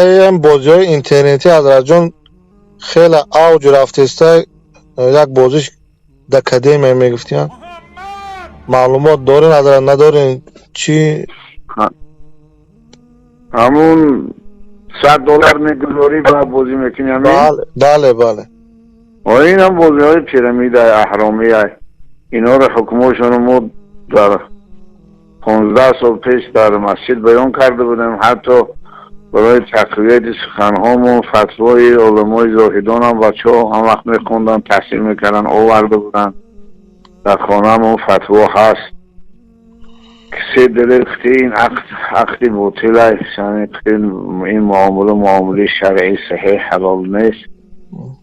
Ин бозиҳои интернетӣ, ҳазратҷон, хеле авҷ рафтеста. Як бозиш дакадемия мегуфтиян, маълумот дорен, ҳазрат, надорен, чӣ? Ҳамун 100 доллар мегузорӣ ва бозӣ мекунӣ, ҳамин? Бале. Инам бозиҳои пирамида, аҳромия. Инҳоро ҳукмҳошонро мо дар 15 сол пеш дар масҷид баён карда будем. Ҳатто барои тақвияти суханҳомон фатвои уламои зоҳидонам бачаҳо ҳам вақт мехонданд, таҳсил мекарданд, оварда буданд. Дар хонаамон фатво ҳаст. Се далел ки ин ақд ақди ботил аст, ин муомила муомилаи шаръи саҳеҳ ҳалол нест,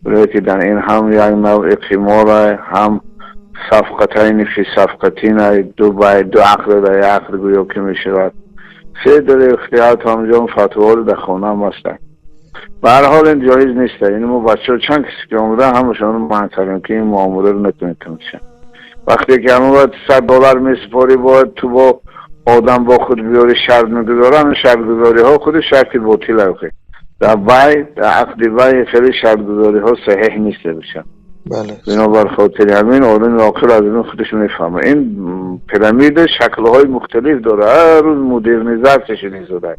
барое ки дар ин ҳам як навъи қимор, ҳам صفقتين في صفقتين, ду бай, ду ақд дар як ақд гӯё ки мешавад. Се далел ихтиёр ҳамҷон фатворо дар хонаам ҳастанд. Ба ҳар ҳол, ин ҷоиз нест. Ин мо бачаҳо чанд касе ки омада, ҳамашонро манъ кардем, ки ин муомиларо накунед. Тамоша, вақте ки ҳамон бояд 100 доллар месупорӣ, бояд ту бо одам бо худ биёри, шарт мегузорам. Шартгузориҳо худи шарти ботил. Дар бай, дар ақди бай хеле шартгузориҳо саҳеҳ нест бошад. Бинобар хотири ҳамин, одами оқил аз ин худаш мефаҳмад. Ин пирамида шаклҳои мухталиф дорад, ҳар рӯз модернизатсия шуда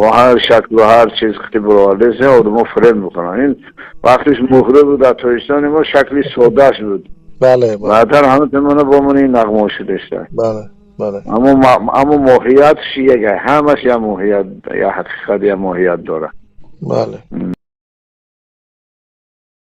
ва ҳар шаклу ҳар чиз хати бароварда, одамо фиреб мекунанд. Ин вақтиш муҳра буд, дар Тоҷикистони мо шакли соддааш буд. Баъдтар ҳама тамона бо ман ин нағмо шудааст. бале бале Аммо моҳиятш як, ҳамаш як моҳият, як ҳақиқат, як моҳият дорад. Бале.